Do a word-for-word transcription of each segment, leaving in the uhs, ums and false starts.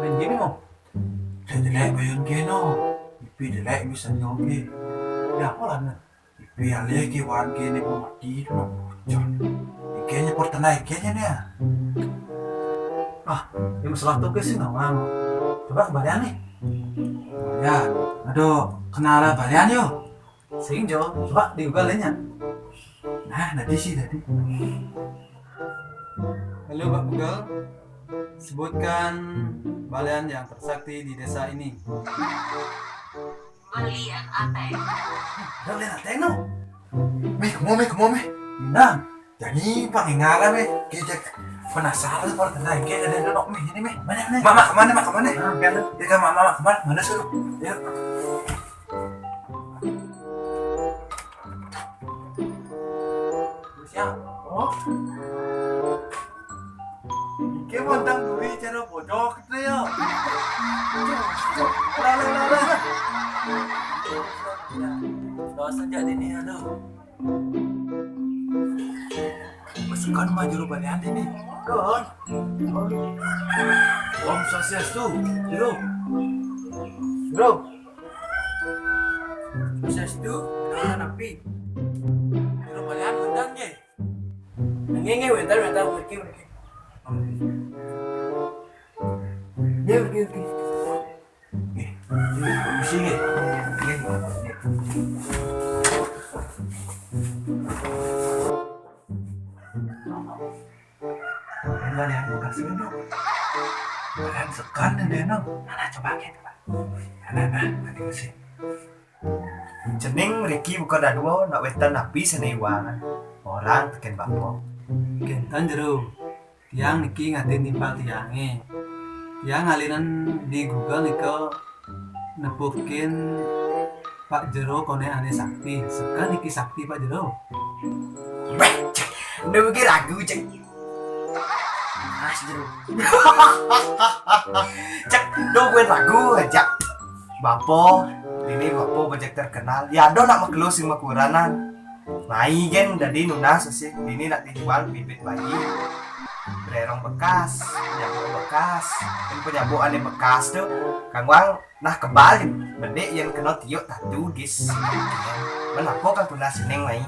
Main game mo. Jelek-jelek bayun kene. Ipi jelek bisa nyoge. Ya, apa lah, nah? Ipi alih ke wan kene pemati tu nak bocor. Kene pertenai kene ni. Ah, ini masalah tu ke sih nawang. Coba kembalian nih. Kembalian. Aduh, kenal balian yo. Sing jo, coba di Google nya. Nah, tadi sih tadi. Halo, Pak Google, sebutkan balian yang tersakti di desa ini. Balian Ateng. Balian Ateng no. Meh, kemo meh, kemo meh. Nah, jadi pangingala meh. Kita penasaran kalau tentang kayak ada duduk meh ini meh. Mana meh? Mama kemana, mama kemana? Ah, biar lu. Dia kan mama kemana? Mana suruh? Ya. Siap. Oh. Ike mantang duri cara bocok gitu ya. Lalu lalu. Dosa jadi nih aduh. Masukan mah juru balian ini. Kon. Om Swastiastu, juru. Bro. Swastiastu, napi? Juru balian undang ye. Nggih, nggih, bentar, bentar, pergi, pergi. Nggih, pergi, pergi. Nggih, nggih, permisi, nggih. Nggih, nggih. Enggak ada yang buka sih, Bro. Kalian sekan nih, Deno. Mana coba gitu, Pak? Mana, nah, nanti mesin. Cening Riki buka dadua nak wetan api seni iwangan. Orang teken bako. Kenten jero. Tiang niki ngatin timpal tiange. Tiang ngalinan di Google nika nepukin Pak Jero kone ane sakti. Sekan niki sakti Pak Jero. Beh, cek. Ndu ki ragu, cek. Mas Jero. Cek, ndu kuen ragu aja. Bapo, ini bapo bajak terkenal. Ya, ado nak makelo sing makuranan. Mai gen dadi nunas sih. Ini nak dijual bibit bayi. Bererong bekas, penyabuk bekas. Yang penyabuk ane bekas tu, kang wang nah kebal. Bedek yang kena tiuk tatu, gis. Menapo kang tunas sining mai?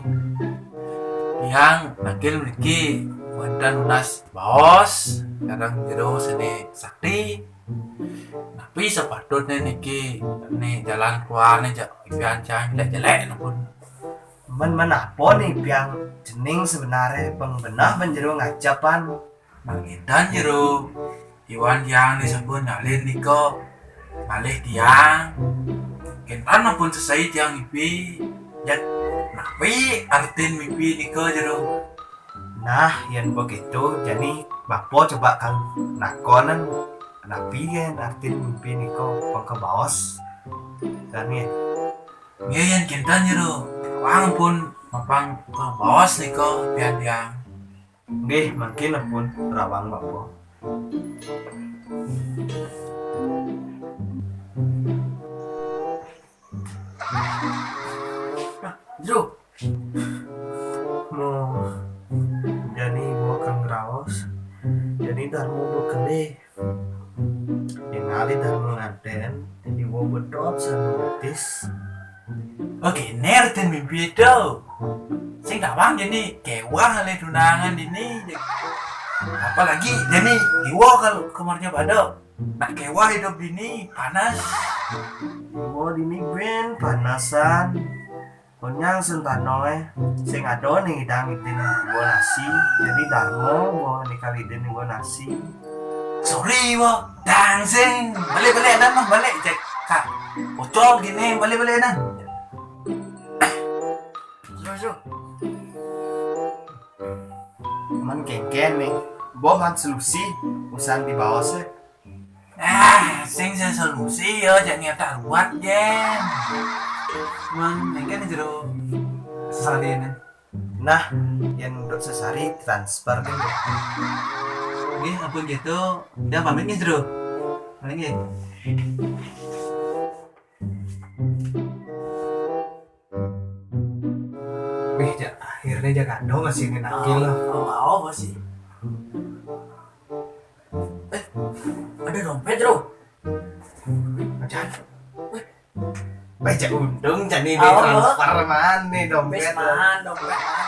Yang nakil niki wonten nunas baos, kadang jero seni sakti. Tapi sepatutnya niki, ni jalan keluarnya jak pian cang jelek-jelek pun. Men menapo ni pian cening sebenarnya pengbenah menjero ngacapan? Mangitan jero Iwan tiang ni sampun nyalin nika malih tiang. Kentan ampun sesai tiang mimpi. Jat napi artin mimpi nika jero? Nah, yen begitu, jani bapo coba kang nakonen napi yen artin mimpi nika pengkebaos. Jani. Nggih, yen kinten jero. Wang pun mapang kebaos nika pian tiang. Nggih, mangkin pun rawang bapo. Nah, jero. Mo, jani iwo kang raos, jani darmo bekelih. Yang ngalih darmo ngaten, iwo betot sanutis. Oke, nerten mimpi itu. Sing tawang jani kewah le tunangan ini. Apalagi jani iwo kalau kemarnya pada. Nak kewah hidup ini panas. Iwo dini ben panasan. Konyang sentano eh, sing ado ning idang idin iwo nasi, jadi darmo iwo nikal idin iwo nasi. Sorry, wo, dangsing. Balik, balik, adan mah, balik, cek. Kak, pocol gini, balik, balik, adan. Susu. Man kengken nih, boh man selusi, usan di bawah sih. Ah, sing sesolusi ya, jak nyetak ruwet, Jen. Mang, engke nih jero sesalin. Nah, yang untuk sesari transfer kan. Nggih, ampun gitu. Dia pamit nih, Jero. Pamit nggih. Wih, ja, akhirnya ja kandung masih ini nakil lah. Oh, oh, masih. Eh, Dompet, Bro. Ajan. Baca untung jadi Oh. Transfer mana dompet? Bis man, dompet man.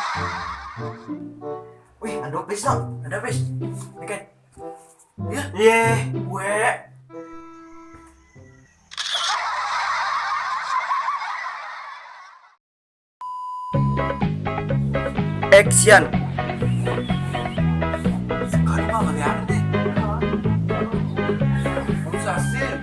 Wih, aduh, bis no. Ada bis. Ini kan. Iya. Gue. Action. Kalau mah bagaimana deh? Kamu sasir.